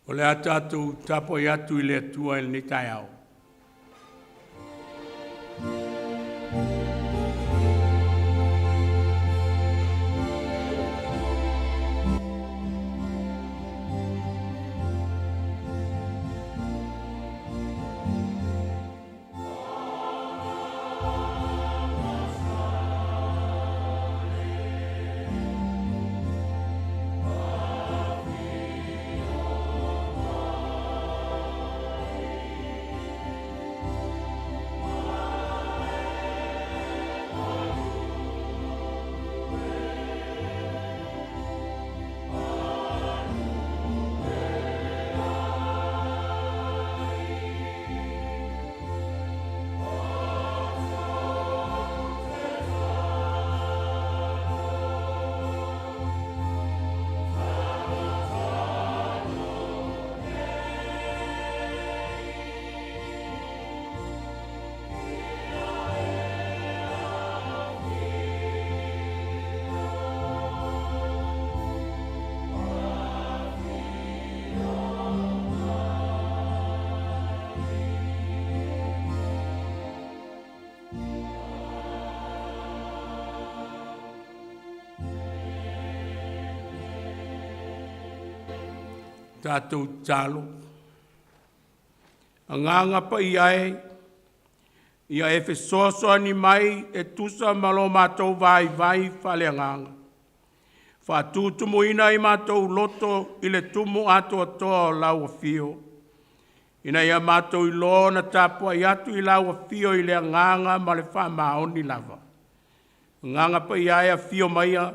O le a tatou tapuai atu i le Atua i lenei taeao, tatou tatalo. Agaga Paia e, ia e fesoasoani mai e tusa ma lo matou vaivai faaleagaga, faatutumuina ai matou loto i le tumu atoatoa o lau Afio, ina ia matou iloa ona tapuai atu i lau Afio i le agaga ma le faamaoni lava. Agaga Paia e, afio maia,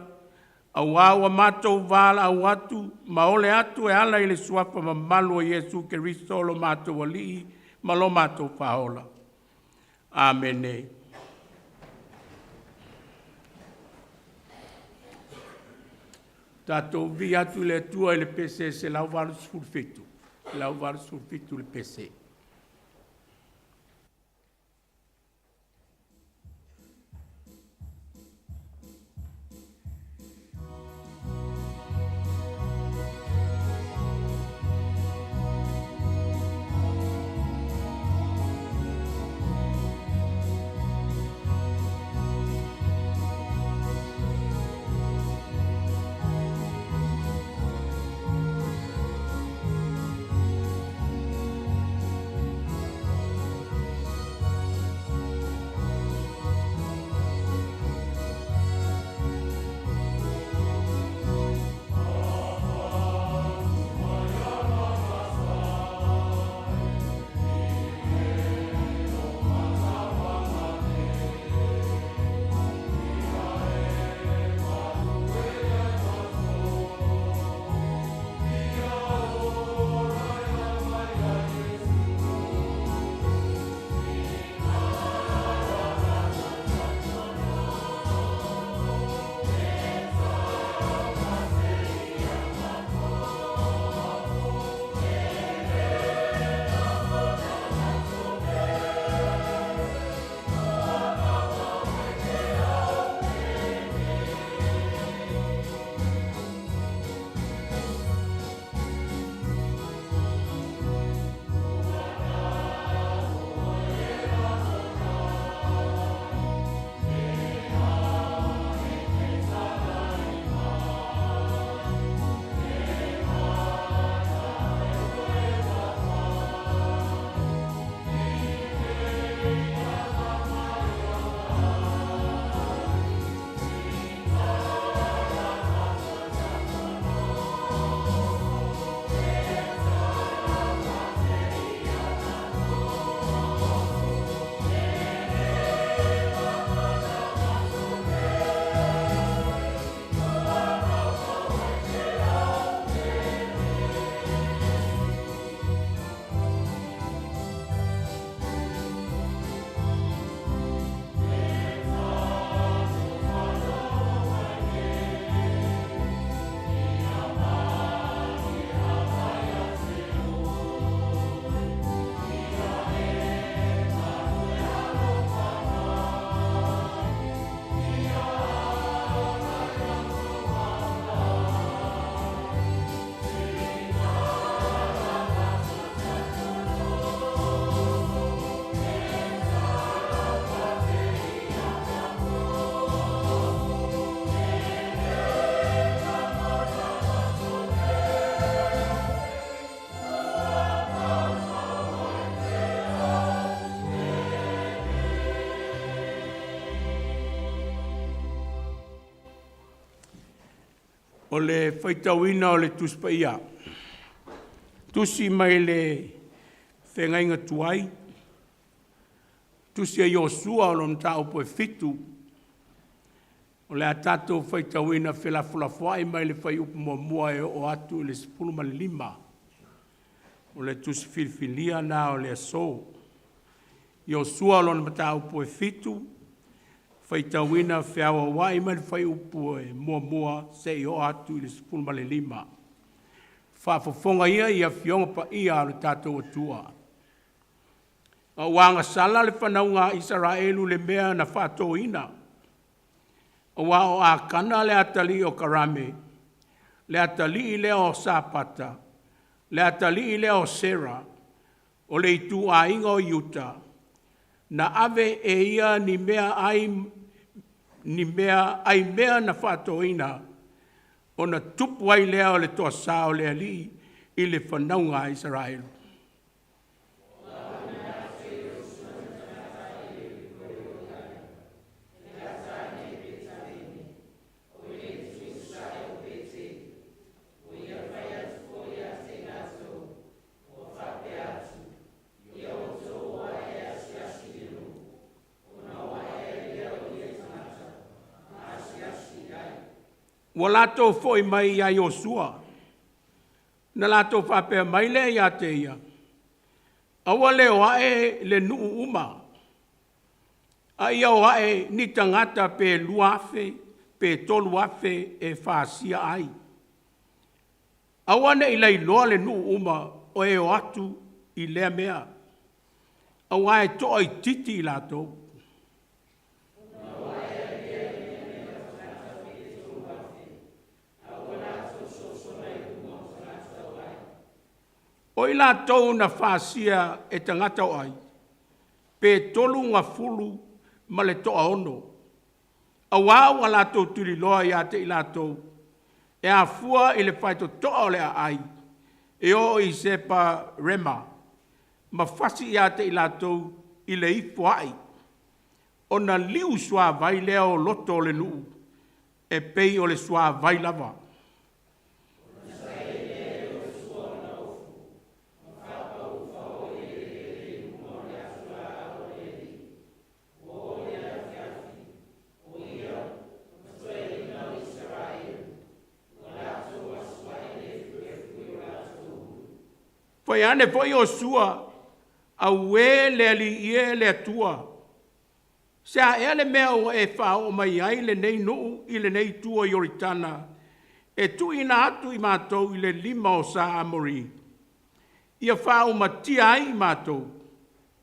aua ua matou valaau atu ma ole atu e ala i le suafa mamalu o Iesu Keriso lo matou Alii ma lo matou Faaola. Amene. Tatou vivii atu i le Atua i le pese 187, 187 le pese. O le faitauina o le Tusi Paia, tusi mai le Feagaiga Tuai, tusi a Iosua o lona mataupu e 7, o le a tatou faitauina felafolafoai mai le fuaiupu 1 e oo atu i le 15. O le tusi filifilia lena o le aso. Iosua lona mataupu e 7, faitauina feauauai mai le fuaiupu e 1 seia oo atu i le 15. Faafofoga ia i Afioga Paia a lo tatou Atua. Ma ua agasala le fanauga a Isaraelu i le mea na faatōina, aua o Akana le atalii o Karame, le atalii lea o Sapata, le atalii lea o Sera, o le ituaiga o Iuta, na ave e ia ni mea ai mea na faatōina, ona tupu ai lea o le toasā o le Alii i le fanauga a Isaraelu. Ua latou foi mai ia Iosua, na latou faapea mai lea ia te ia, “Aua le o ae le nuu uma, a ia o ae ni tagata pe 2,000 pe 3,000 e fasia ai. Aua ne i lailoa le nuu uma o e o atu i lea mea, auā e toaitiiti i latou.” O i latou na fasia e tagata o Ai, pe 30 ma le toaono, auā ua latou tuliloa ia te i latou e afua i le faitotoa o le aai e oo i Separema, ma fasi ia te i latou i le ifo ai, ona liu suavai lea o loto o le nuu e pei o le suavai lava. Fai ane foi Iosua, “Auē le Alii e le Atua, se a ea le mea ua e faaoo mai ai lenei nuu i lenei itu o Ioritana e tuuina atu i matou i le lima o sa Amori, ia faaumatia ai i matou?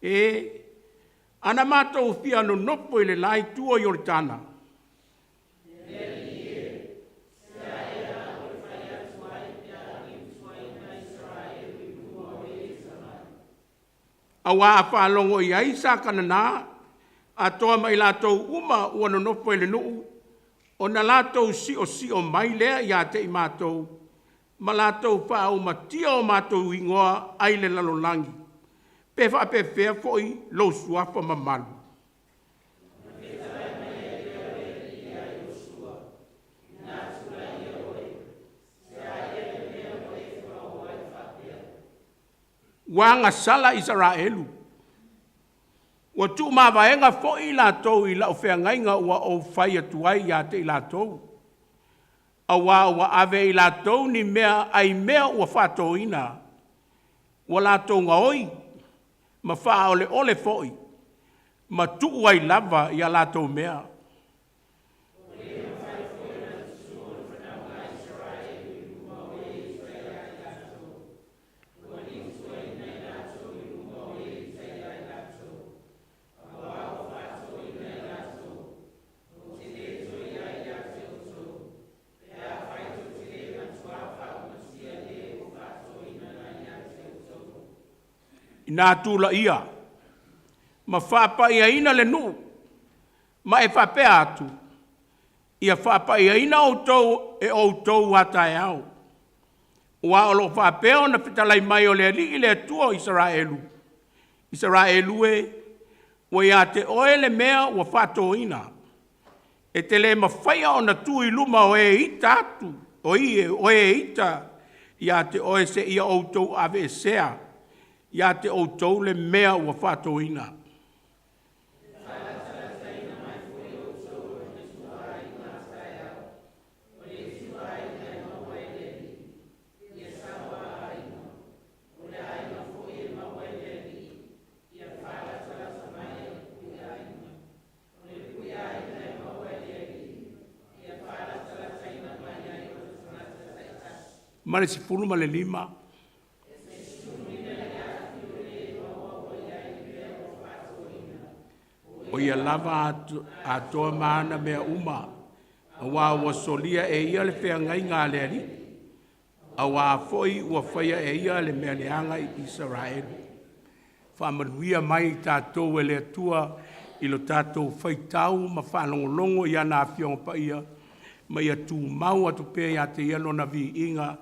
E, a na matou fia nonofo i le la itu o Ioritana, Auā a faalogo i ai sa Kanana atoa ma i latou uma ua nonofo i le nuu, ona latou siosio mai lea ia te i matou ma latou faaumatia o matou igoa ai le lalolagi. Pe faapefea foi lou suafa mamalu?” Ua agasala Isaraelu, ua tuumavaega foi i latou i lau feagaiga ua ou fai atu ai ia te i latou, auā ua ave e i latou ni mea ai mea ua faatōina, ua latou gaoi ma faaoleole foi, ma tuu ai lava ia latou mea. Ina tuulaia ma faapaiaina le nuu, ma e faapea atu, ‘Ia faapaiaina outou e outou a taeao, aua o lo o faapea ona fetalai mai o le Alii le Atua o Isaraelu, Isaraelu e, ua ia te oe le mea ua faatōina. E te le mafaia ona tu i luma o e ita atu O i o e ita ia te oe seia outou aveesea ia te outou le mea ua faatoina. Ma le 15. O ia lava atoa ma ana mea uma, auā ua solia e ia le feagaiga a le Alii, auā foi ua faia e ia le mea leaga i Isaraelu. Faamanuia mai i tatou e le Atua i lo tatou faitau ma faalogologo i ana Afioga Paia, ma ia tumau atu pea ia te Ia Lona viiga,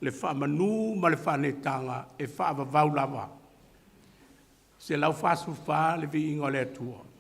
le faamanu ma le faaneetaga e faavavau lava. 144 Le Viiga o le Atua.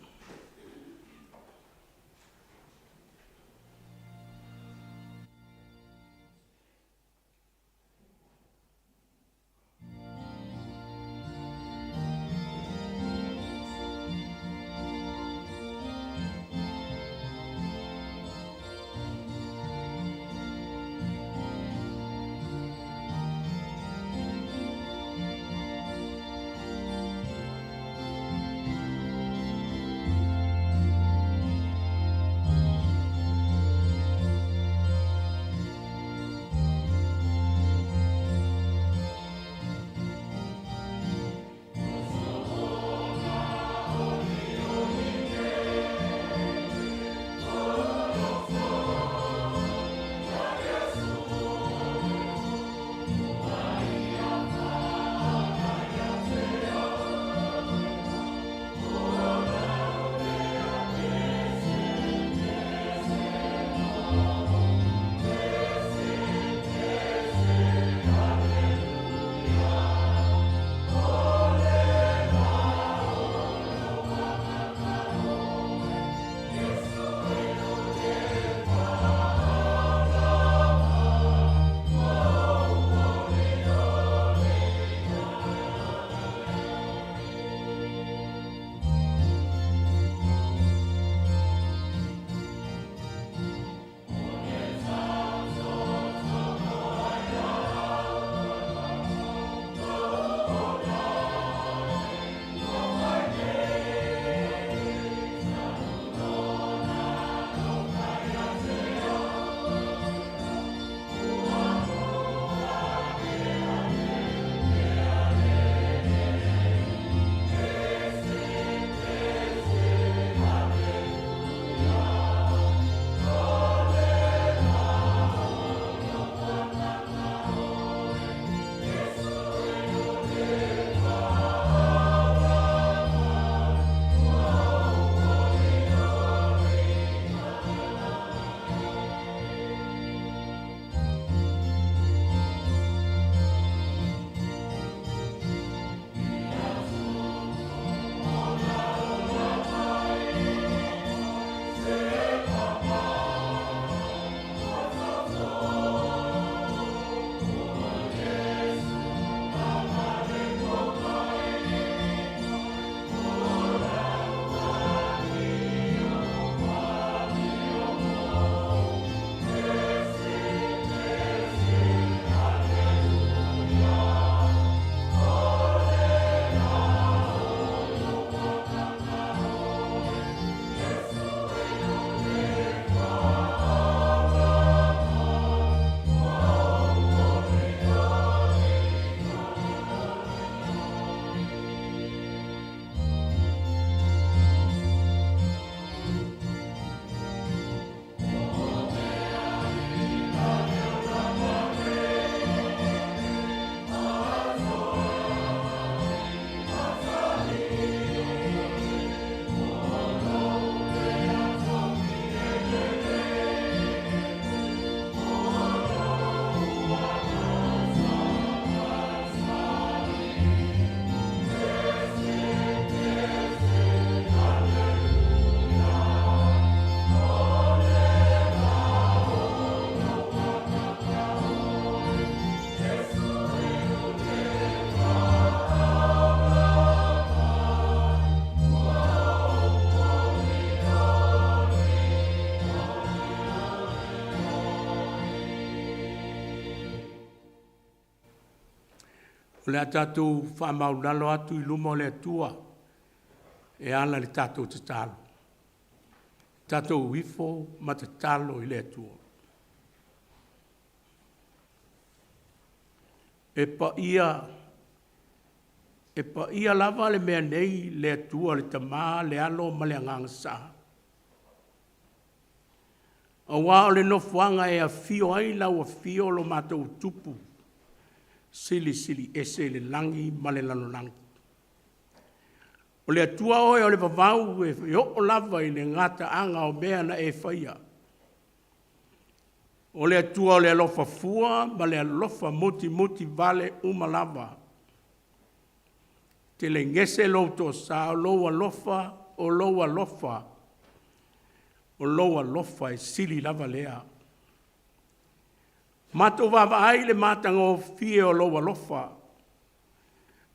O le a tatou faamaulalo atu i luma o le Atua e ala i le tatou tatalo. Tatou ifo ma tatalo i le Atua. E paia, e paia lava le mea nei le Atua le Tama, le Alo ma le Agaga Sa, auā o le nofoaga e afio ai lau Afio lo matou Tupu Silisili Ese i le lagi ma le lalolagi. O le Atua oe o le vavau e oo lava i le gataaga o mea na e faia. O le Atua o le alofa fua ma le alofa mutimuti vale uma lava. Telegese lou toasa, o lou alofa, o lou alofa, o lou alofa e sili lava lea. Matou vaavaai i le matagofie o lou alofa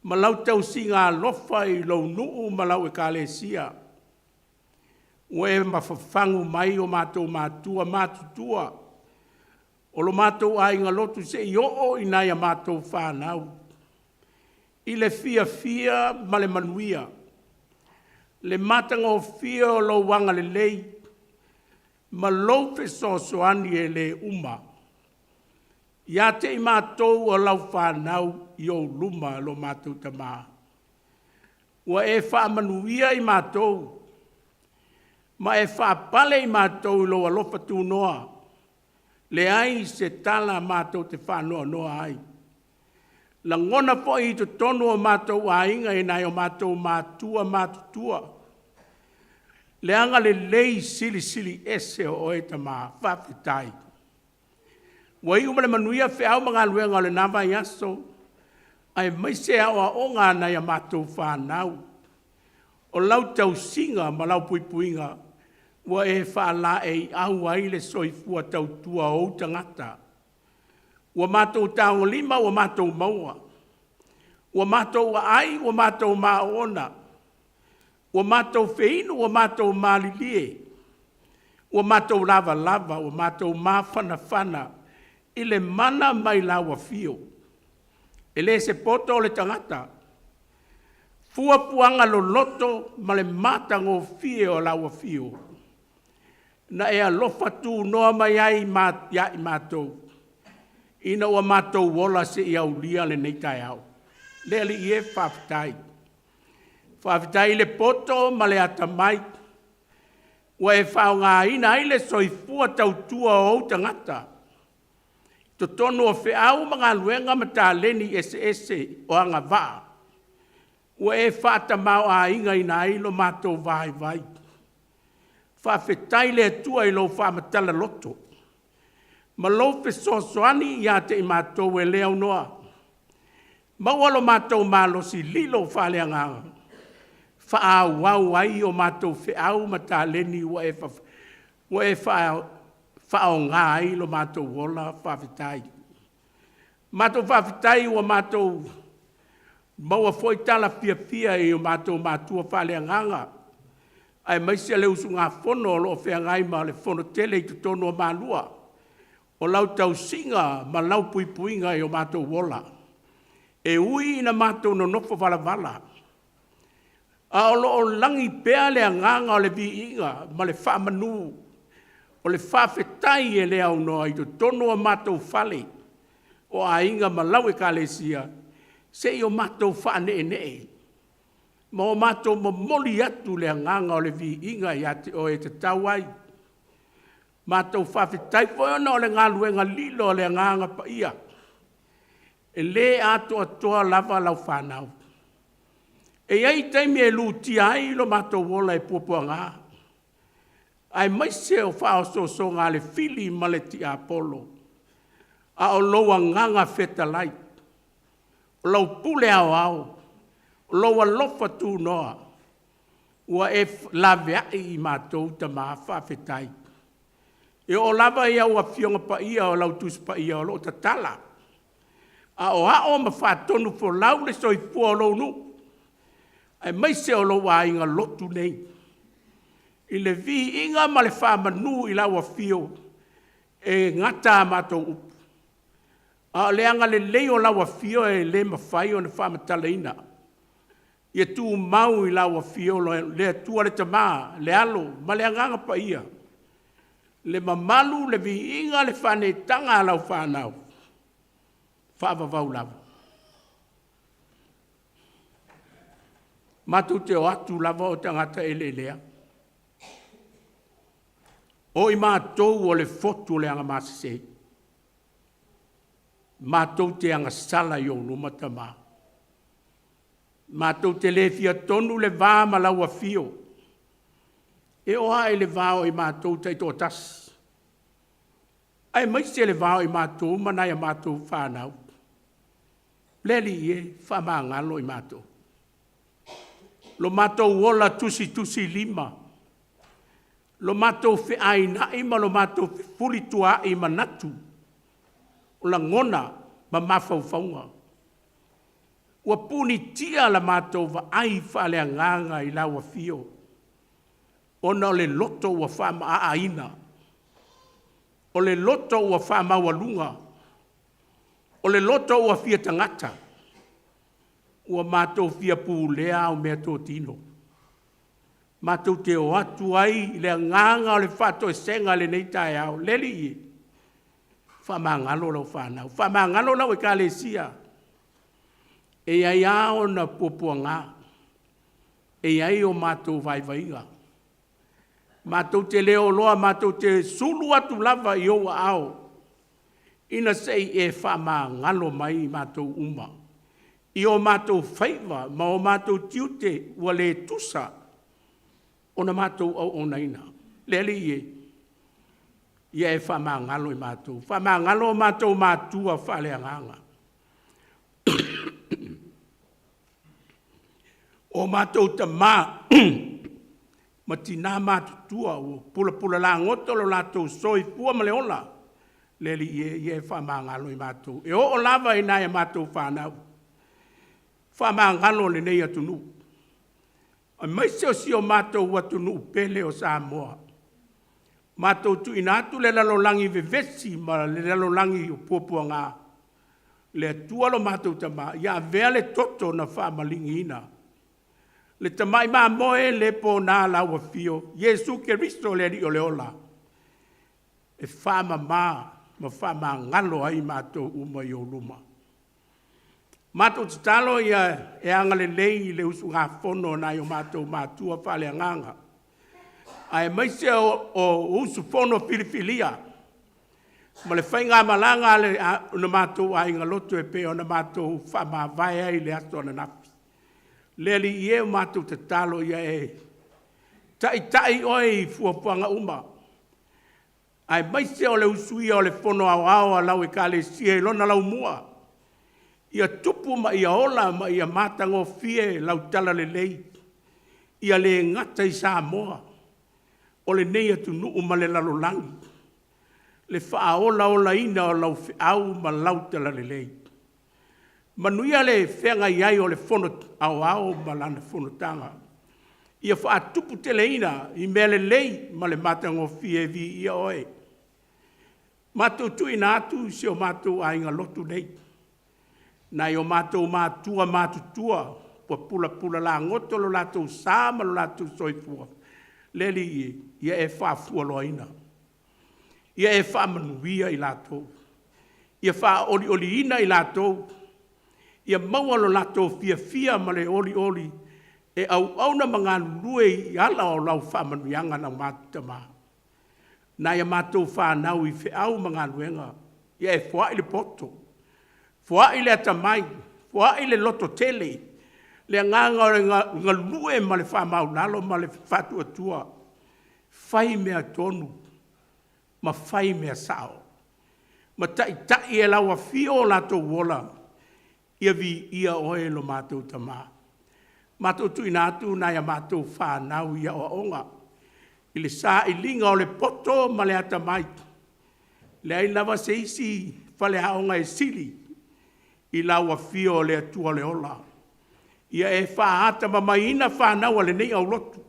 ma lau tausiga alofa i lou nuu ma lau Ekalesia, ua e mafafagu mai o matou matua matutua o lo matou aiga lotu seia oo i nai a matou fanau, i le fiafia ma le manuia, le matagofie o lou agalelei ma lou fesoasoani e le uma ia te i matou o lau fanau i ou luma lo matou Tama. Ua e faamanuia i matou ma e faapale i matou i lou alofa tunoa, leai se tala matou te faanoanoa ai. Lagona foi i totonu o matou aiga e nai o matou matua matutua le agalelei silisili ese o Oe Tama. Faafetai. Ua iu ma le manuia feau ma galuega o lena vaiaso, aemaise aoaoga a nai a matou fanau. O lau tausiga ma lau puipuiga ua e faalaeiau ai le soifua tautua o ou tagata. Ua matou tagolima ua matou maua, ua matou aai ua matou maoona, ua matou feinu ua matou malilie, ua matou lavalava ua matou mafanafana i le mana mai lau afio. E le se poto o le tagata, fuafuaga loloto ma le matagofie o lau afio na e alofa tunoa mai ai ia i matou ina ua matou ola seia aulia lenei taeao. Le Alii e, faafetai. Faafetai i le poto ma le atamai ua e faaaogaina ai le soifua tautua o ou tagata i totonu o feau ma galuega ma taleni eseese o agavaa ua e faatamaoaigaina ai lo matou vaivai. Faafetai i le Atua i lou faamatala loto ma lou fesoasoani ia te i matou e le aunoa. Maua lo matou malosi lilo faaleagaga, faaauau ai o matou feau ma taleni ua e faaaoga ai lo matou ola. Faafetai. Matou faafetai ua matou maua foi tala fiafia i o matou matua faaleagaga aemaise le usugafono o lo o feagai ma le fono tele i totonu o Malua. O lau tausiga ma lau puipuiga i o matou ola, e ui ina matou nonofo valavala, a o lo o lagi pea le agaga o le viiga ma le faamanu o le faafetai e le aunoa i totonu o matou fale o aiga ma lau Ekalesia, seia o matou faaneenee ma o matou momoli atu le agaga o le viiga ia te Oe e tatau ai. Matou faafetai foi ona o le galuega lilo a le Agaga Paia, e le atoatoa lava lau fanau. E i ai taimi e lutia ai lo matou ola e puapuaga, aemaise o faaosoosoga a le fili ma le tiapolo, a o lou Agaga fetalai, o lau pule aoao, o lou alofa tunoa ua e laveai i matou tama. Faafetai. E oo lava i au Afioga Paia o lau Tusi Paia o lo o tatala, aoao ma faatonufolau le soifua o lou nuu aemaise o lou aiga lotu nei, i le viiga ma le faamanu i lau afio e gata a matou upu. A o le agalelei o lau Afio e le mafai ona faamatalaina. Ia tumau i lau Afio le Atua le Tama, le Alo ma le Agaga Paia, le mamalu, le viiga, le faaneetaga a lau fanau, faavavau lava. Matou te o atu lava o tagata eleelea, o i matou o le fotu o le agamasese, matou te agasala i ou luma Tama. Matou te le fia tonu le va ma lau Afio, e oo lava i le va o i matou taitoatasi, aemaise le va o i matou ma nai a matou fanau. Le Alii e, faamagalo i matou. Lo matou ola tusitusilima, lo matou feainai ma lo matou fefulituaai i manatu, o lagona ma mafaufauga, ua punitia la matou vaai faaleagaga i lau Afio ona o le loto ua faamaaaina, o le loto ua faamaualuga, o le loto ua fia tagata, ua matou fia pulea au meatotino. Matou te o atu ai i le agaga o le faatoesega i lenei taeao, le Alii e, faamagalo lau fanau, faamagalo lau Ekalesia. E i ai lava ona puapuaga, e i ai o matou vaivaiga, matou te le o oloa matou te sulu atu lava i ou aao ina se i e faamagalo mai i matou uma i o matou faiva ma o matou tiute ua le tusa ona matou auaunaina. Le Alii e, ia e faamagalo i matou, faamagalo o matou matua faaleagaga, o matou tama ma tina matutua ua pulapula lagoto lo latou soifua ma le ola. Le Alii e, ia e faamagalo i matou, e oo lava i nai a matou fanau. Faamagalo lenei atunuu, aemaise o si o matou atunuu pele o Samoa. Matou tuuina atu le lalolagi vevesi ma le lalolagi o puapuaga, le Atua lo matou Tama, ia avea le toto na faamaligiina le tamai mamoe le pona lau afio, Iesu Keriso o le Alii o le ola, e faamama ma faamagalo ai matou uma i ou luma. Matou tatalo ia e agalelei i le usugafono a nai o matou matua faaleagaga, aemaise o usufono filifilia ma le faigamalaga a le matou aiga lotu e pei ona matou faamavae ai i le aso ananafi. Le Alii e, matou tatalo ia e taitai oe i fuafuaga uma, aemaise o le usuia o le Fono Aoao a lau Ekalesia i lona laumua, ia tupu ma ia ola ma ia matagofie lau talalelei, ia le gata i Samoa, o lenei atunuu ma le lalolagi, le faaolaolaina o lau feau ma lau talalelei. Manuia le feagai ai o le Fono Aoao ma lana fonotaga, ia faatuputeleina i mea lelei ma le matagofie. Viia Oe. Matou tuuina atu si o matou aiga lotu nei, nai o matou matua matutua ua pulapula lagoto lo latou sa ma lo latou soifua, le Alii e, ia e faafualoaina, ia e faamanuia i latou, ia faaolioliina i latou, ia maua lo latou fiafia ma le olioli e auauna ma galulue i ala o lau faamanuiaga lau Tama. Nai a matou fanau i feau ma galuega, ia e foai le poto, foai le atamai, foai le lototele, le agaga o le galue ma le faamaualalo ma le faatuatua, fai mea tonu ma fai mea sao, ma taitai e lau afio o latou ola, ia viia Oe lo matou Tama. Matou tuuina atu nai a matou fanau i aoaoga i le sailiga o le poto ma le atamai. E leai lava se isi faleaoga e sili i lau afio o le Atua o le ola. Ia e faatamamaiina fanau a lenei aulotu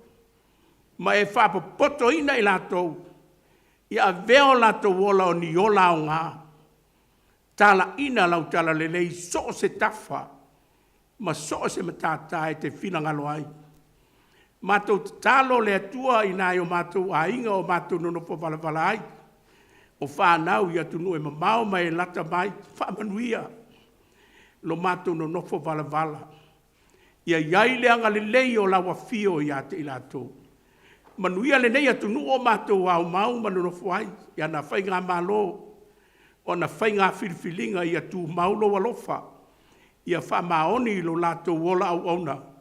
ma e faapopotoina i latou ia avea o latou ola o ni ola aoga. Tala'ina lau Talalelei i so o se tafa ma so o se matata e te finagalo ai. Matou tatalo le Atua i nai o matou aiga o matou nonofo valavala ai, o fanau i atunuu e mamao ma e lata mai, faamanuia lo matou nonofo valavala. Ia i ai le agalelei o lau afio ia te i latou. Manuia lenei atunuu o matou aumau ma nonofo ai i ana faigamalo, o ana faiga filifiliga ia tumau lou alofa, ia faamaoni lo latou ola auauna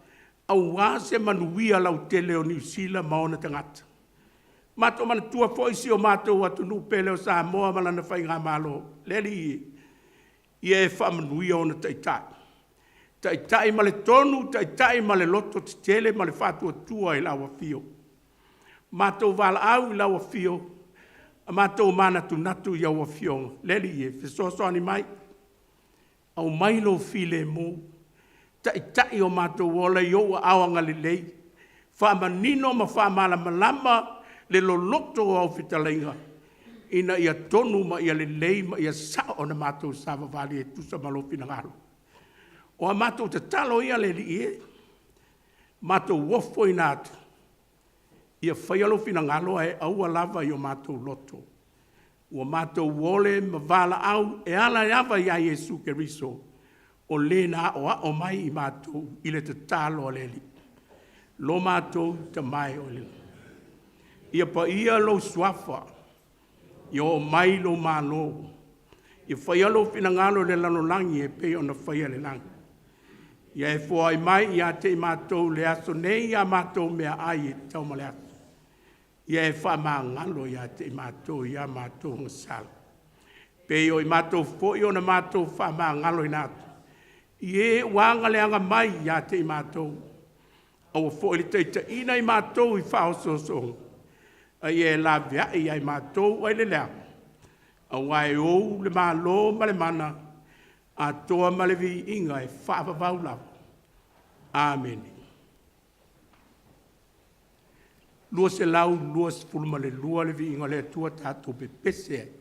aua se manuia lautele o Niu Sila ma ona tagata. Matou manatua foi si o matou atunuu pele o Samoa ma lana faigamalo, le Alii e, ia e faamanuia ona taitai, taitai ma le tonu, taitai ma le loto tetele ma le faatuatua i lau afio. Matou valaau i lau afio ma matou manatunatu i au Afioga, le Alii e, fesoasoani mai, aumai lou filemu, taitai o matou ola i ou aao agalelei, faamanino ma faamalamalama le loloto o au fetalaiga ina ia tonu ma ia lelei ma ia sao ona matou savavali e tusa ma lou finagalo. O a matou tatalo ia le Alii e, matou ofoina atu, ia faia lou finagalo ae aua lava i o matou loto. Ua matou ole ma valaau e ala lava ia Iesu Keriso o Le na aoao mai i matou i le tatalo a le Alii. Lo matou Tama e oe i le lagi, ia paia lou Suafa, ia oo mai lou Malo, ia faia lou finagalo i le lalolagi e pei ona faia i le lagi. Ia e foai mai ia te i matou i le aso nei a matou meaai e tatau ma le aso. Ia e faamagalo ia te i matou i a matou agasala, e pei o i matou foi ona matou faamagaloina atu i e ua agaleaga mai ia te i matou. Aua foi ne i taitaiina i matou i faaosoosoga, a ia e laveai ia i matou mai le leaga, aua e ou le Malo ma le mana, atoa ma le viiga e faavavau lava. Amene. 222 le viiga o le Atua tatou pepese ai.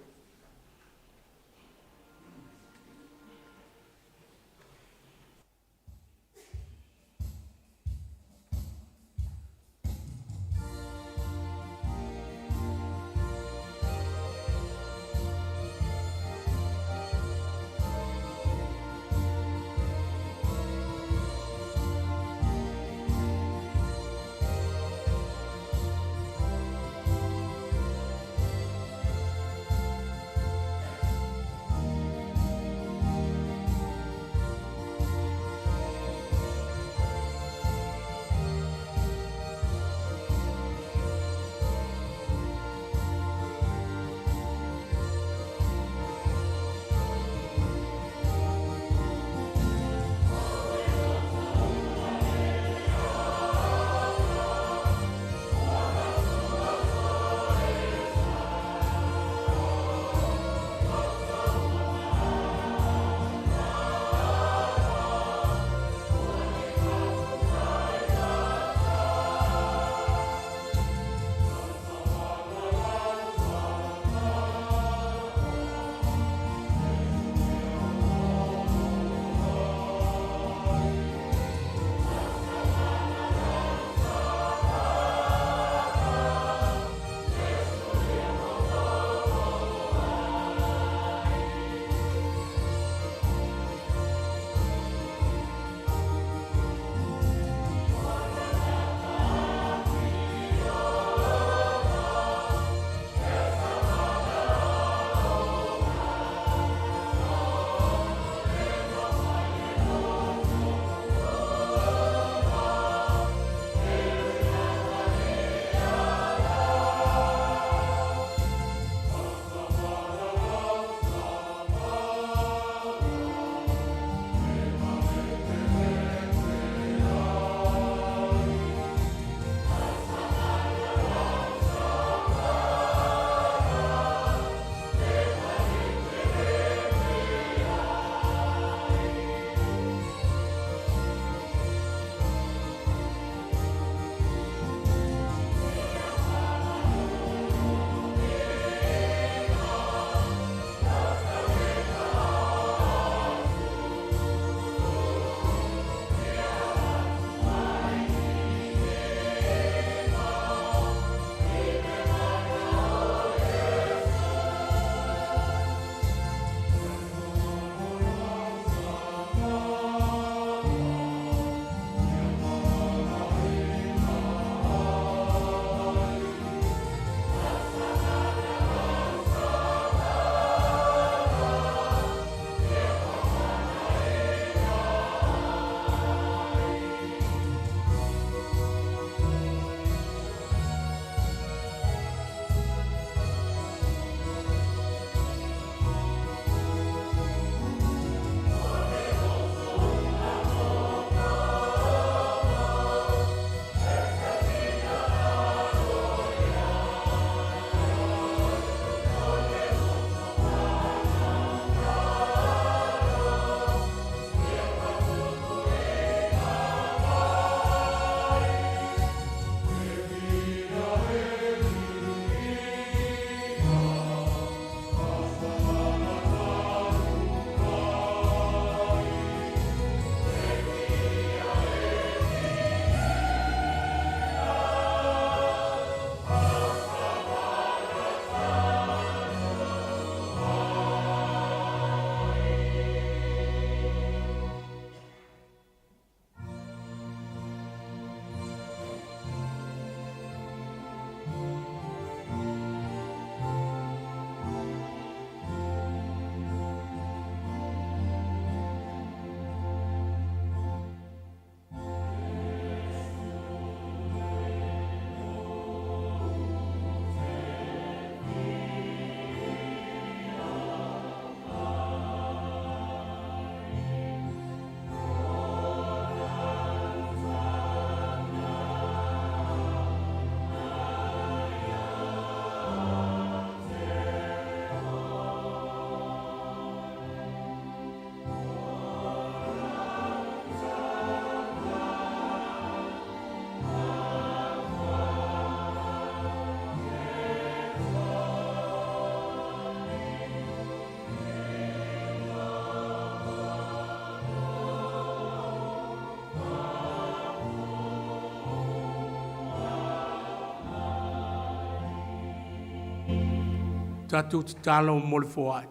Tatou tatalo mo le foai.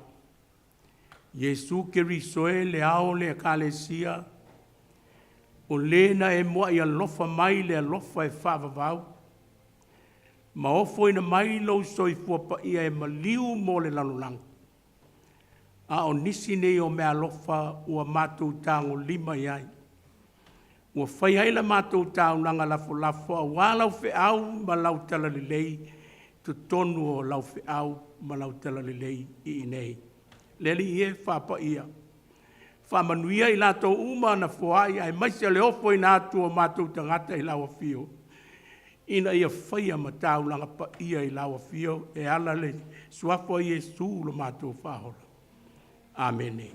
Iesu Keriso e le ao o le Ekalesia, o le na e muai alofa mai le alofa e faavavau, ma ofoina mai lou soifua paia e maliu mo le lalolagi, a o nisi nei o meaalofa ua matou tagolima i ai, ua fai ai la matou taulaga lafolafo aua lau feau ma lau talalelei i totonu o lau feau ma lau talalelei i inei. Le Alii e, faapaia, faamanuia i latou uma na foai aemaise o le ofoina atu o matou tagata i lau afio, ina ia faia ma taulaga paia i lau afio e ala i le suafa o Iesu lo matou Faaola. Amene.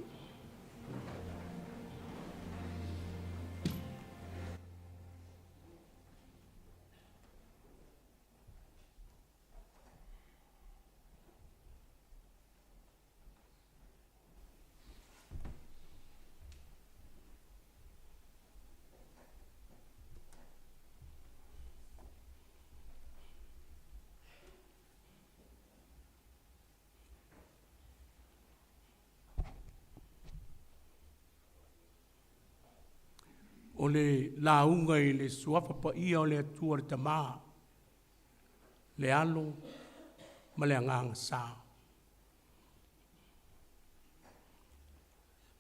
O le lauga i le suafa paia o le Atua le Tama, le Alo ma le Agaga Sa.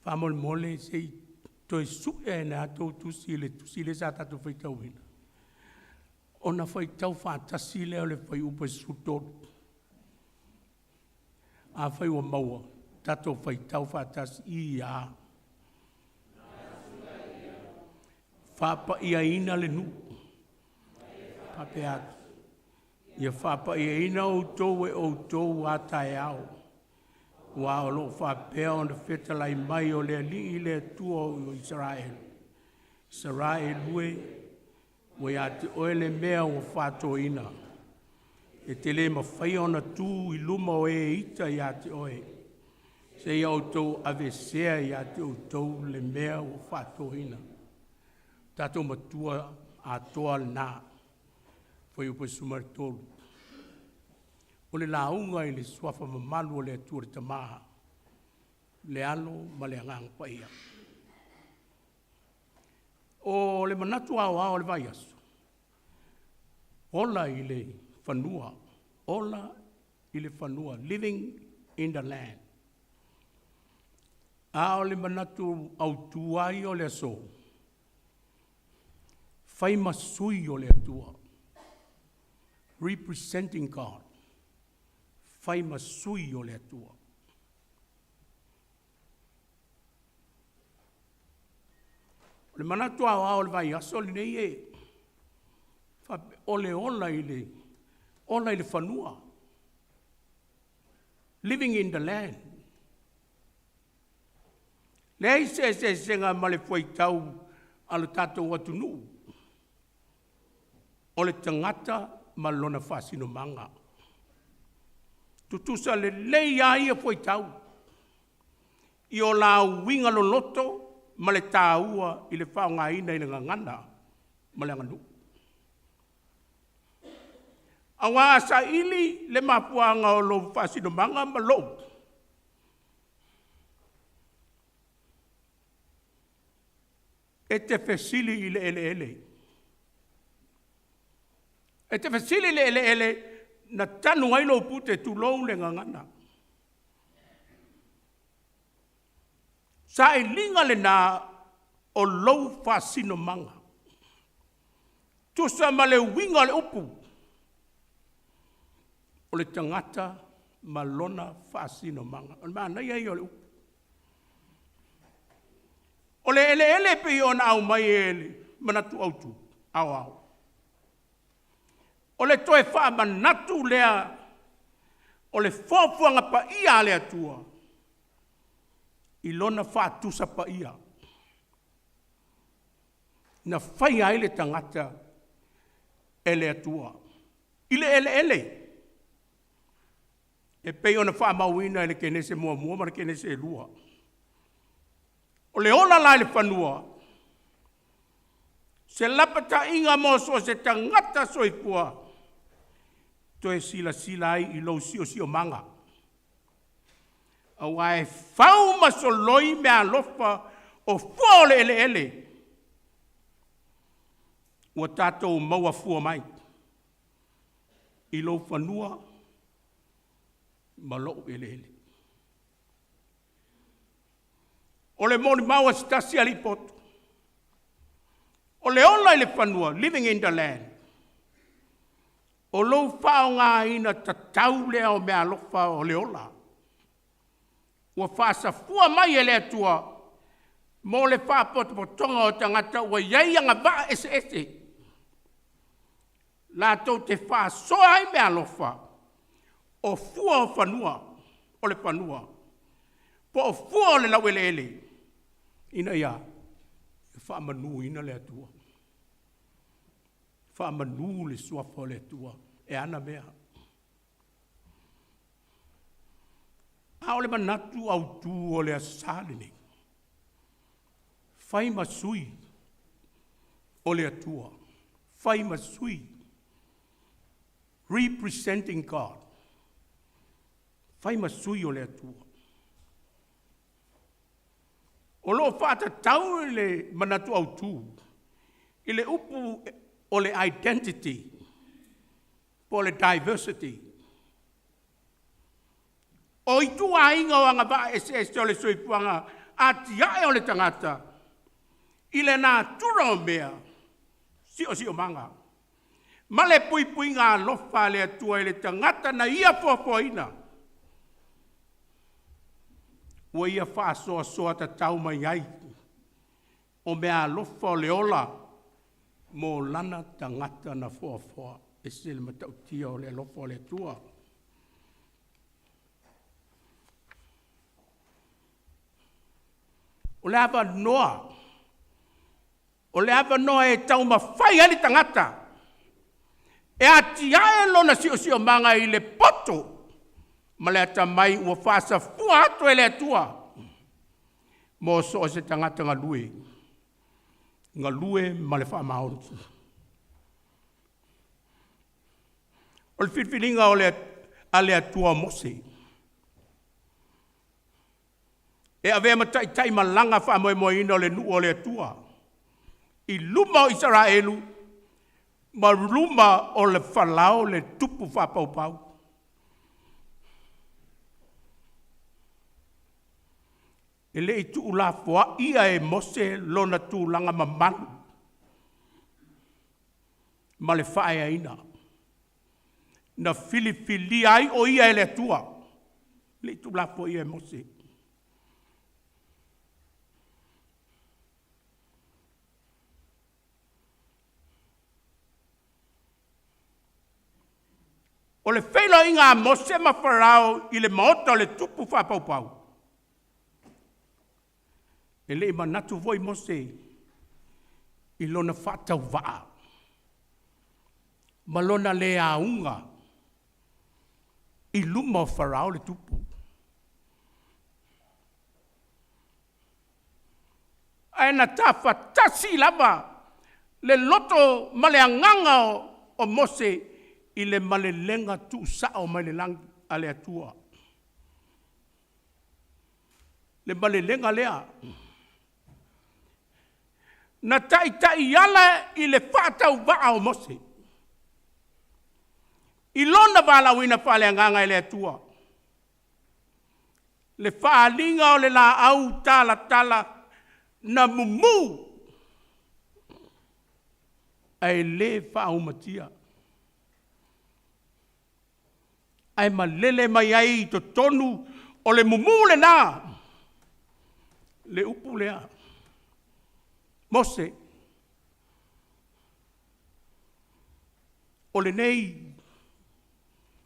Faamolemole se i toe sue ane lava tou tusi i le tusi lea sa tatou faitauina, ona faitau faatasi lea o le fuaiupu e 13. Afai ua maua, tatou faitau faatasi, i, a. Faapaiaina le nuu, faapea atu, ia faapaiaina outou e outou a taeao, aua o lo o faapea ona fetalai mai o le Alii le Atua o Isaraelu, Isaraelu e, ua ia te oe le mea ua faatoina. E te le mafaia ona tu i luma o e ita ia te oe, seia outou aveesea ia te outou le mea ua faatoina. Tatou Matua atoa lena, fuaiupu 13. O le lauga i le suafa mamalu o le Atua le Tama, le Alo ma le Agaga Paia. O le manatu aoao o le vaiaso, ola i le fanua, ola i le fanua, living in the land. A o le manatu autu lava ia o le aso, fai ma sui o le Atua, representing God, fai ma sui o le Atua. O le manatu aoao o le vaiaso lenei e o le ola i le ola i le fanua, living in the land. Leai se eseesega ma le fuaitau a lo tatou atunuu, o le tagata ma lona faasinomaga. Tutusa lelei lava ia fuaitau i o la uiga loloto ma le taua i le faaaogaina i le gagana ma le aganuu. Aua a saili le mafuaaga o lou faasinomaga ma lou, e te fesili i le eleele. E te fesili i le eleele na tanu ai lou pute tulou le gagana. Sailiga lena o lou faasinomaga. Tusa ma le uiga o le upu, o le tagata ma lona faasinomaga. O le manaia ia o le upu. O le eleele e pei ona aumai e le manatu autu aoao, o le toe faamanatu lea o le foafoaga paia a le Atua i lona faatusa paia na faia ai le tagata e le Atua i le eleele e pei ona faamauina i le Kenese 1 ma le Kenese 2. O le ola la i le fanua, se lapataiga mo so o se tagata soifua, toe silasila ai i lou siosiomaga. Aua e fau ma soloi meaalofa o fua o le eleele ua tatou maua fua mai i lou fanua ma lou eleele. O le molimau a se tasi alii potu, o le ola i le fanua, living in the land, o lou faaaogaina tatau lea o meaalofa o le ola, ua faasafua mai e le Atua mo le faapotopotoga o tagata ua i ai agavaa eseese, latou te faasoa ai meaalofa o fua o fanua, o le fanua, po o fua o le laueleele, ina ia faamanuina le Atua. Faamanu le suafa o le Atua e ana mea. A o le manatu autu o le Aso Sa lenei, fai ma sui o le Atua, fai ma sui, representing God, fai ma sui o le Atua. O lo o faatatau le manatu autu i le upu o le identity po o le diversity. O ituaiga o agavaa eseese o le soifuaga atiae o le tagata i le natura o mea, siosiomaga, ma le puipuiga alofa a le Atua i le tagata na Ia foafoaina, ua Ia faasoasoa tatau mai ai o meaalofa o le ola mo lana tagata na foafoa. E ese le matautia o le alofa o le Atua. O le avanoa, o le avanoa e taumafai ai le tagata e atiae lona siosiomaga i le poto ma le atamai ua faasafua atu e le Atua mo so o se tagata galue, galue ma le faamaoni. O le filifiliga a le Atua o Mose e avea ma taitai malaga faamoemoeina o le nuu o le Atua i luma o Isaraelu ma luma o le Farao le tupu faapaupau. E le i tuulafoaia e Mose lona tulaga mamalu ma le faaeaina na filifilia ai o ia e le Atua, e le i tuulafoaia e Mose. O le feiloaiga a Mose ma Farao i le maota o le tupu faapaupau, e le i manatu foi Mose i lona faatauvaa ma lona le auga i luma o Farao le tupu. Ae na tafatasi lava le loto ma le agaga o Mose i le malelega tuusao mai le lagi a le Atua. Le malelega lea na taitaiala i le faatauvaa o Mose i lona valaauina faaleagaga e le Atua, le faaaliga o le laau talatala na mumu ae le faaumatia, ae malele mai ai i totonu o le mumu lena le upu lea, Mose, o lenei,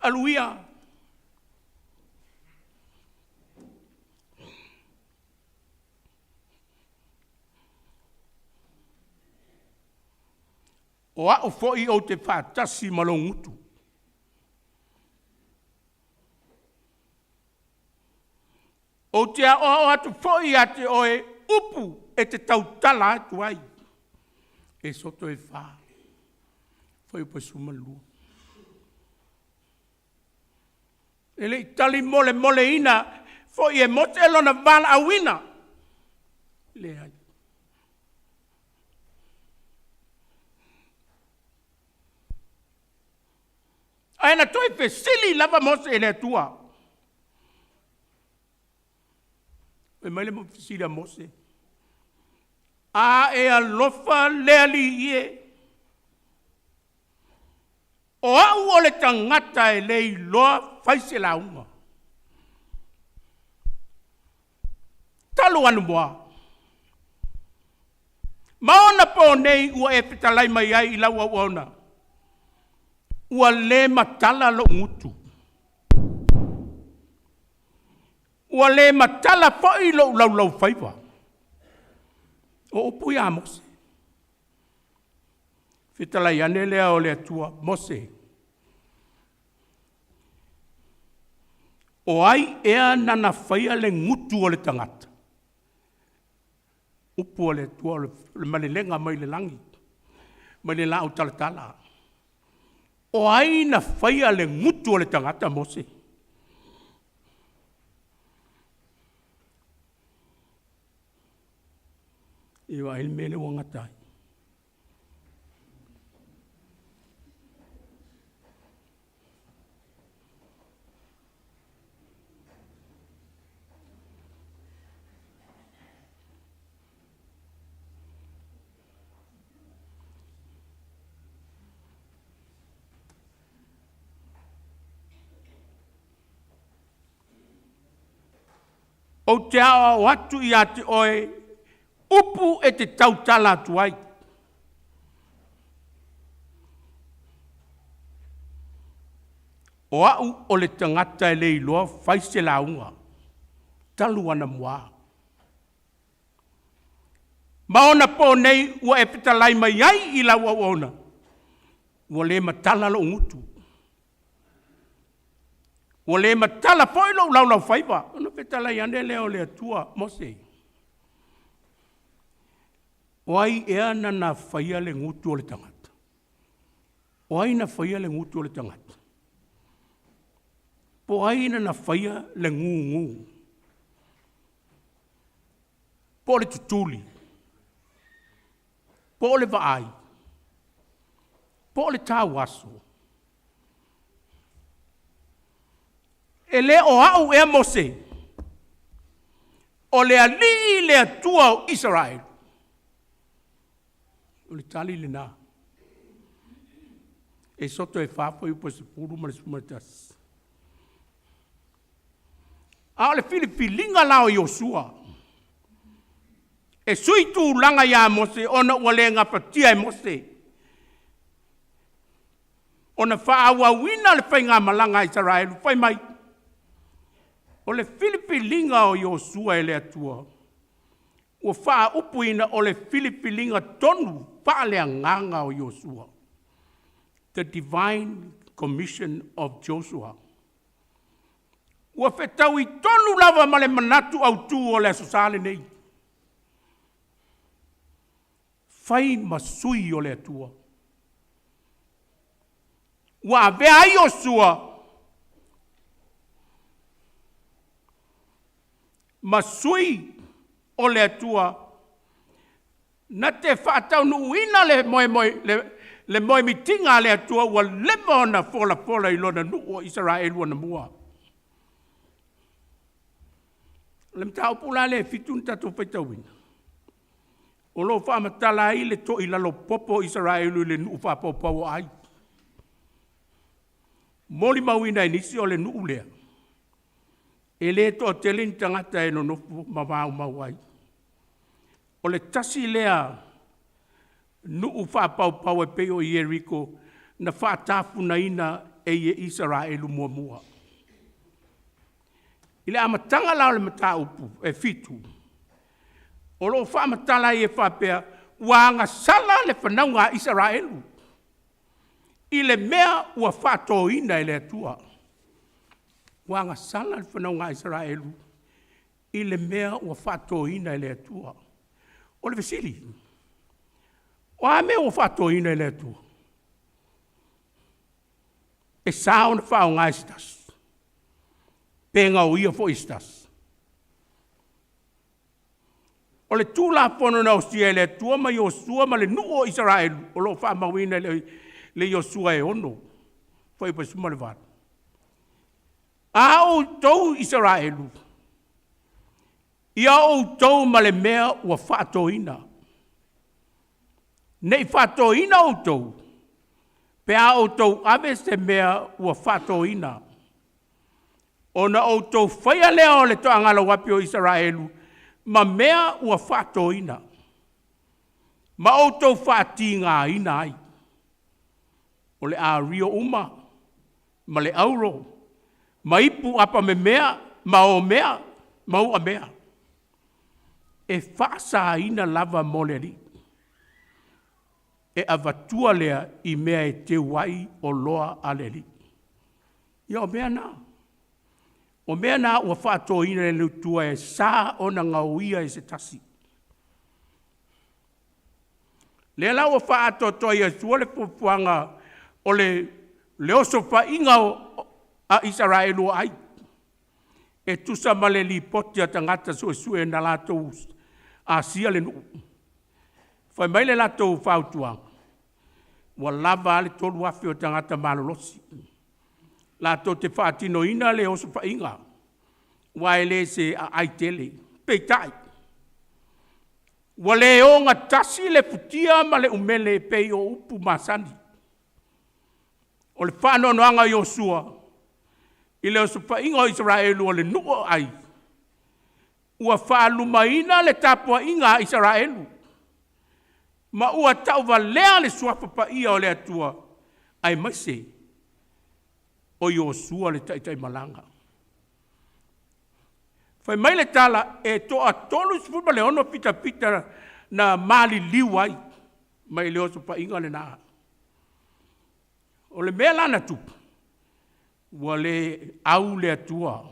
alu ia. O au foi ou te faatasi ma lou gutu. Ou te aoao atu foi ia te oe upu e te tautala atu ai. Esoto e 4, fuaiupu e 12. E le i tali molemoleina foi e Mose lona valaauina? Leai. Ae na toe fesili lava Mose i le Atua. Fai mai le fesili a Mose, “A e alofa le Alii e, o au o le tagata e le iloa fai se lauga. Talu anumoa, ma ona po nei ua e fetalai mai ai i lau auauna, ua le matala lou gutu, ua le matala foi lou laulaufaiva.” O upu ia a Mose. Fetalai ane lea o le Atua, “Mose, o ai ea na na faia le gutu o le tagata?” Upu a le Atua o le malelega mai le lagi, mai le laau talatala. O ai na faia le gutu o le tagata Mose? Se i vaai le mea lea ua gata ai. Ou te aoao atu ia te oe upu e te tautala atu ai. O au o le tagata e le iloa fai se lauga, talu anamua. Ma ona po nei ua e fetalai mai ai i lau auauna, ua le matala lou gutu, ua le matala foi lou laulaufaiva. Ona fetalai ane lea o le Atua, “Mose, o ai ea na na faia le gutu o le tagata? O ai na faia le gutu o le tagata? Po o ai na na faia le gugu? Po o le tutuli? Po o le vaai? Po o le tauaso? E le o au ea Mose, o le Alii le Atua o Isaraelu?” O le tali lena. Esoto e 4 fuaiupu e 10 ma le 11. A o le filifiliga la o Iosua e sui tulaga ia Mose ona ua le gafatia e Mose ona faaauauina le faigamalaga a Isaraelu, fai mai, o le filifiliga o Iosua e le Atua, ua faaupuina o le filifiliga tonu faaleagaga o Iosua. The Divine Commission of Joshua. Ua fetaui tonu lava ma le manatu autu o le Aso Sa lenei. Fai ma sui o le Atua. Ua avea ai Iosua ma sui o le Atua na te faataunuuina le moemoe, le moemitiga a le Atua ua leva ona folafola i lona nuu o Isaraelu anamua. O le mataupu la lea e fitu na tatou faitauina, o lo o faamatala ai le toilalo popo o Isaraelu i le nuu faapaupau o Ai. Molimauina e nisi o le nuu lea, e le toatele ni tagata e nonofo ma maumau ai. O le tasi lea nuu faapaupau e pei o Ieriko na faatafunaina e Isaraelu muamua. I le amataga la o le mataupu e 7, o lo o faamatala ai e faapea, ua agasala le fanauga a Isaraelu i le mea ua faatoina e le Atua. Ua agasala le fanauga a Isaraelu i le mea ua faatoina e le Atua. O le fesili, o a mea ua faatoina e le Atua? E sa ona faaaoga e se tasi, pe gaoia foi e se tasi? O le Tulafono na osia e le Atua ma Iosua ma le nuu o Isaraelu, o lo o faamauina i le Iosua e 6, fuaiupu 18. A outou Isaraelu, ia outou ma le mea ua faatoina, ne i faatoina outou pe a outou ave se mea ua faatoina, ona outou faia lea o le toagala uapi o Isaraelu ma mea ua faatoina, ma outou faatigaina ai. O le ario uma ma le auro ma ipu apamemea ma omea ma uamea, e faasaina lava mo le Alii. E avatua lea i mea e teu ai oloa a le Alii. Ia o mea na. O mea na ua faatoina e le Atua e sa ona gaoia e se tasi. Lea la ua faaatoatoa e Iosu le fuafuaga o le osofaiga a Isaraelu o ai, e tusa ma le lipoti a tagata suesue na latou asia le nuu. Fai mai le latou fautuaga, ua lava a le 3,000 o tagata malolosi latou te faatinoina le osofaiga, aua e le o se aai tele. Peitai, ua le ogatasi le futia ma le umele e pei o upu masani. O le faanoanoaga o Iosua i le osofaiga o Isaraelu o le nuu o Ai, ua faalumaina le tapuaiga a Isaraelu, ma ua tauvalea le suafa paia o le Atua aemaise o Iosua le taitaimalaga. Fai mai le tala e toa 36 fitafita na maliliu ai mai le osofaiga lena. O le mea la na tupu, ua le au le Atua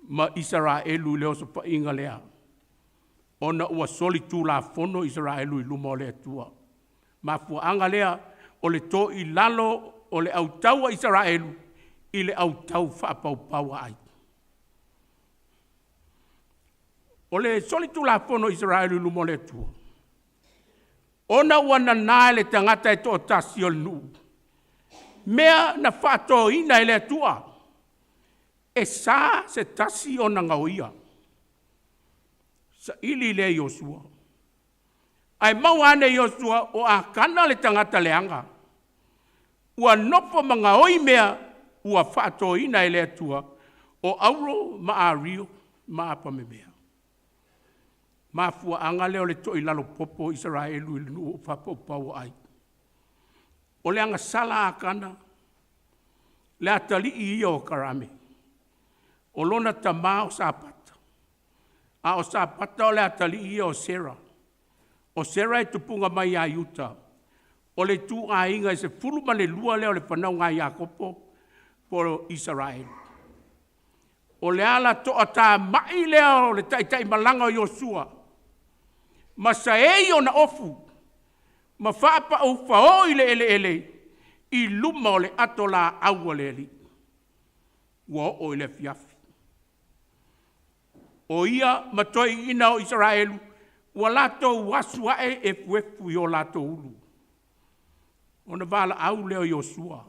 ma Isaraelu i le osofaiga lea, ona ua solitulafono Isaraelu i luma o le Atua. Mafuaaga lea o le toilalo o le autau a Isaraelu i le autau faapaupau. O le solitulafono o Isaraelu i luma o le Atua, ona ua nana e le tagata e toatasi o le nuu mea na faatoina e le Atua, e sa se tasi ona gaoia. Saili lea e Iosua, ae maua ane e Iosua o Akana le tagata leaga, ua nofo ma gaoi mea ua faatoina e le Atua, o auro ma ario ma apamemea. Mafuaaga lea o le toilalo popo o Isaraelu i le nuu faapaupau o Ai. O le agasala a Akana, le atalii ia o Karami. O lona tama o Sapata, a o Sapata o le atalii ia o Sera. O Sera e tupuga mai ia Iuta. O le ituaiga e 12 lea o le fanauga a Iakopo po o Isaraelu. O le ala toatamai lea o le taitaimalaga o Iosua ma saei ona ofu ma faapaaufao i le eleele i luma o le ato laau a le Alii. Ua oo i le afiafi, o ia ma toeaiina o Isaraelu ua latou asu ae efuefu i o latou ulu. Ona valaau lea o Iosua,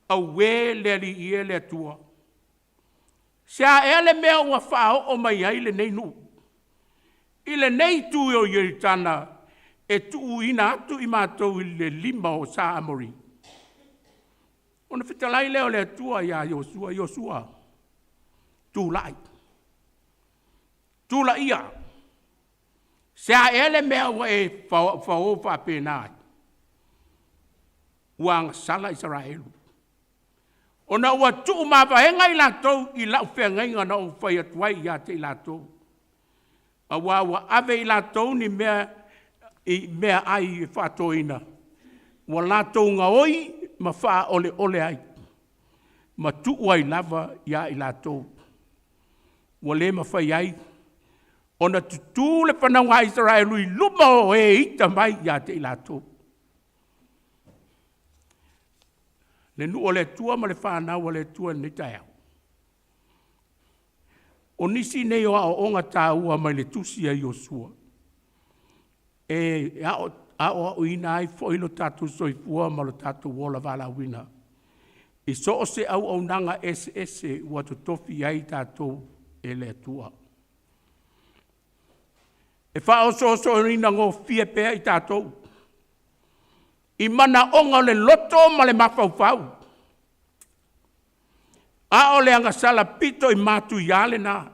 “Aue le Alii e le Atua, se a ea le mea ua faaoo mai ai lenei nuu i lenei itu o Ioritana e tuuina atu i matou i le lima o sa Amori?” Ona fetalai lea o le Atua ia Iosua, “Iosua, tulai, tulaia, se a ea le mea ua e fao faapena ai? Ua agasala Isaraelu, ona ua tuumavaega i latou i lau feagaiga na ou fai atu ai ia te i latou, aua ua ave e i latou ni mea i meaai faatoina ua latou gaoi ma faaoleole ai, ma tuu ai lava ia i latou, ua le mafai ai ona tutu le fanauga a Isaraelu i luma o e ita mai ia te i latou.” Le nuu o le Atua ma le fanau a le Atua i lenei taeao. O nisi nei o aoaoga taua mai le tusi a Iosua e aoaoina ai foi lo tatou soifua ma lo tatou ola valaauina i so o se auaunaga eseese ua totofi i ai tatou e le Atua. E faaosoosoina gofie pea i tatou i manaoga o le loto ma le mafaufau, a o le agasala pito i matuia lena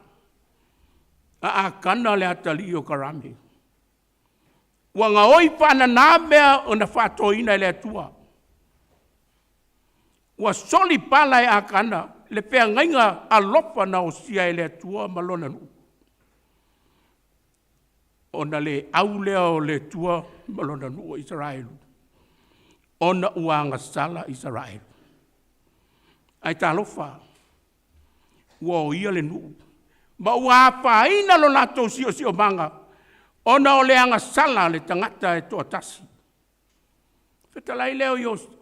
a Akana le atalii o Karami, ua gaoi faanana mea na faatoina e le Atua, ua soli pala e Akana le feagaiga alofa na osia e le Atua ma lona nuu, ona le au lea o le Atua ma lona nuu o Isaraelu, ona ua agasala Isaraelu. Ae talofa, ua oia le nuu ma ua afaina lo latou siosiomaga ona o le agasala a le tagata e toatasi. Fetalai lea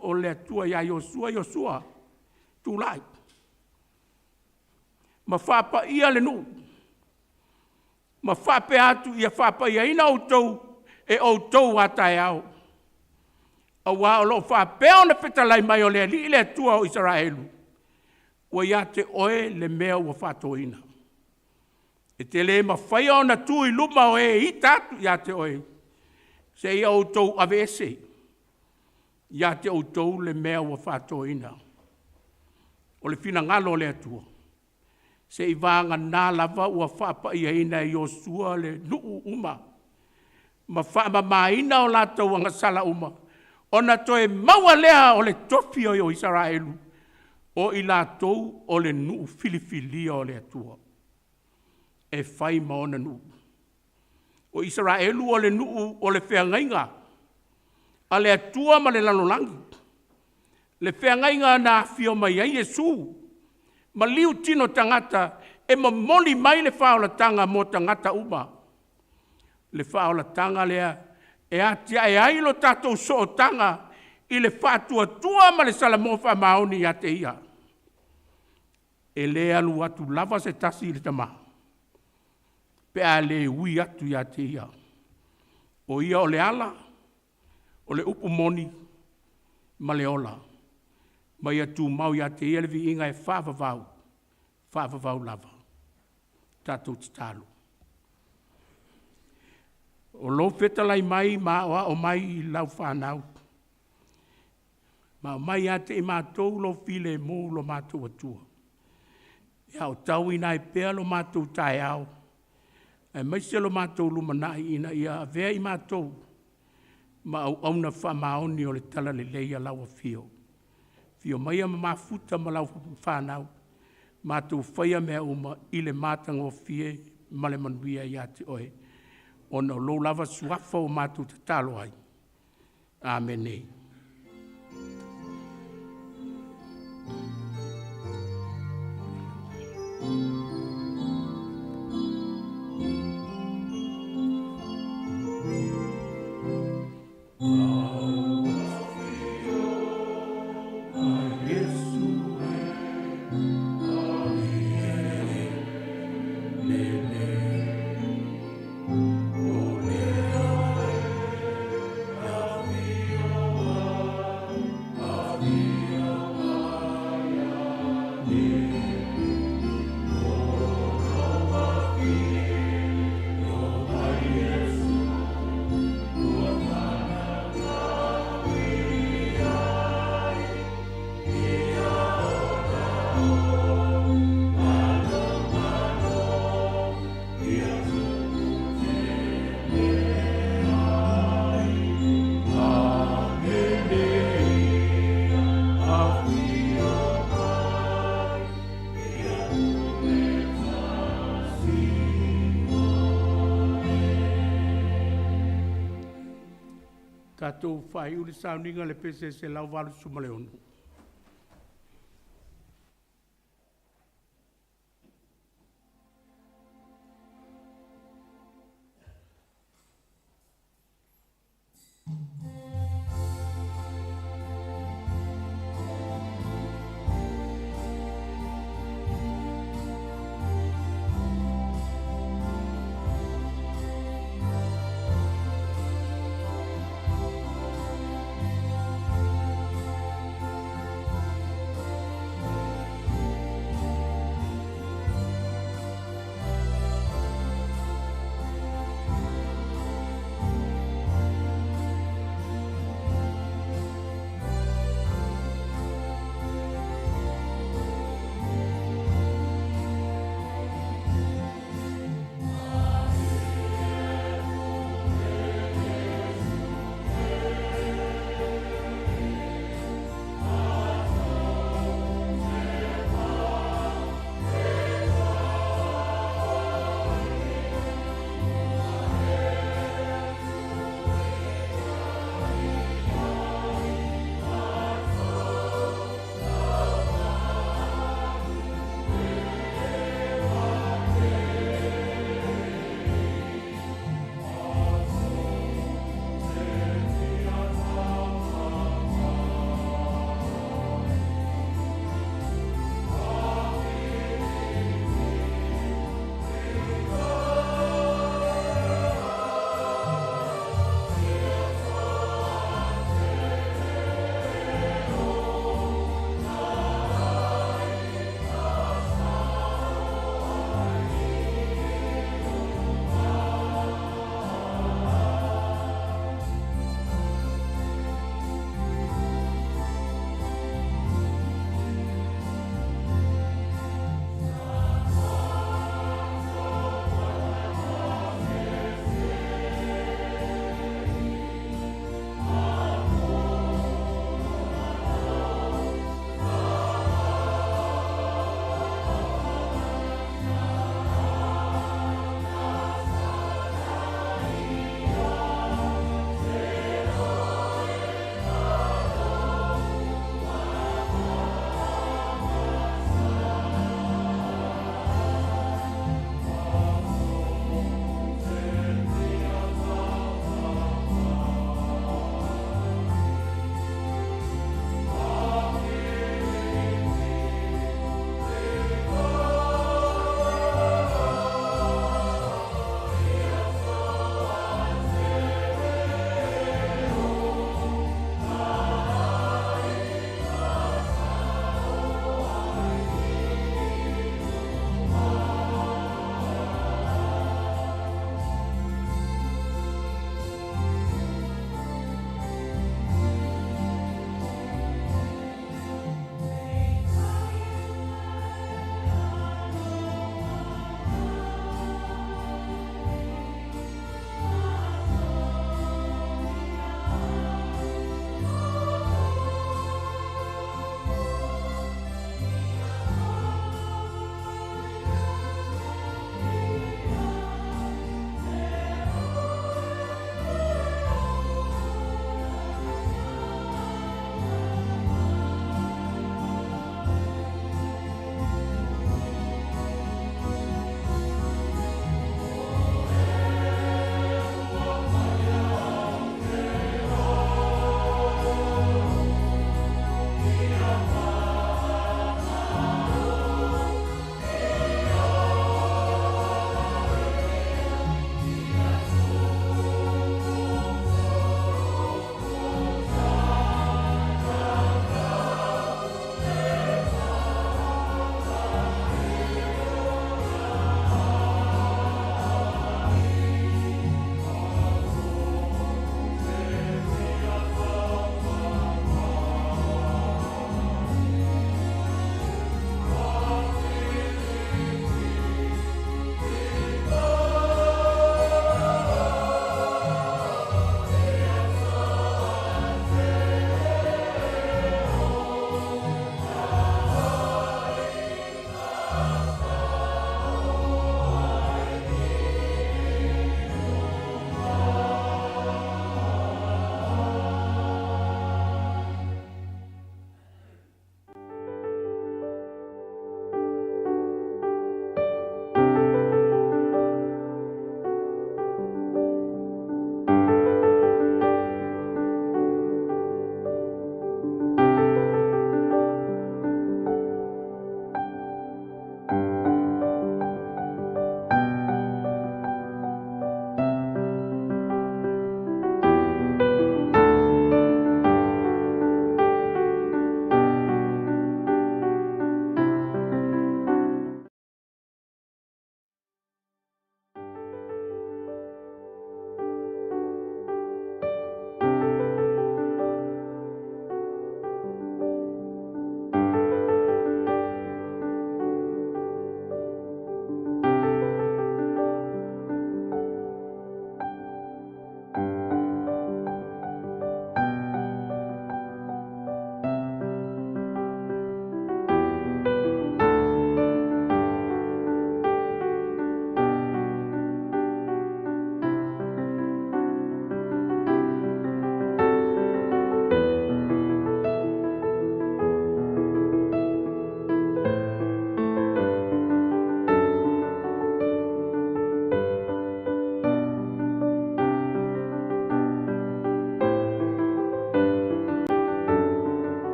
o le Atua ia Iosua, “Iosua, tulai ma faapaia le nuu ma faapea atu, ‘Ia faapaiaina outou e outou a taeao, aua o lo o faapea ona fetalai mai o le Alii le Atua o Isaraelu, ua ia te oe le mea ua faatoina. E te le mafaia ona tu i luma o e e ita atu ia te oe, seia outou aveese ia te outou le mea ua faatoina.” O le finagalo o le Atua, seiavagana lava ua faapaiaina e Iosu le nuu uma ma faamamaina o latou agasala uma, ona toe maua lea o le tofi o Isaraelu, o i latou o le nuu filifilia o le Atua e fai ma ona nuu. O Isaraelu o le nuu o le feagaiga a le Atua ma le lalolagi, le feagaiga na afio mai ai Iesu ma liu tino tagata e momoli mai le faaolataga mo tagata uma. Le faaolataga lea e atiae ai lo tatou sootaga i le faatuatua ma le salamo faamaoni ia te Ia. E le alu atu lava se tasi i le Tama pe a le ui atu ia te Ia. O Ia o le ala, o le upu moni ma le ola, ma ia tumau ia te Ia le viiga e faavavau, faavavau lava. Tatou tatalo. O lou fetalai mai ma aoao mai i lau fanau, ma aumai ia te i matou lou filemu lo matou Atua, e aotauina ai pea lo matou taeao aemaise lo matou lumanai ina ia avea i matou ma auauna faamaoni o le talalelei a lau afio. Afio maia ma mafuta ma lau fanau, matou faia mea uma i le matagofie ma le manuia ia te oe, ona o lou lava suafa ua matou tatalo ai. Amene. Tatou faaiu le sauniga i le pese 186.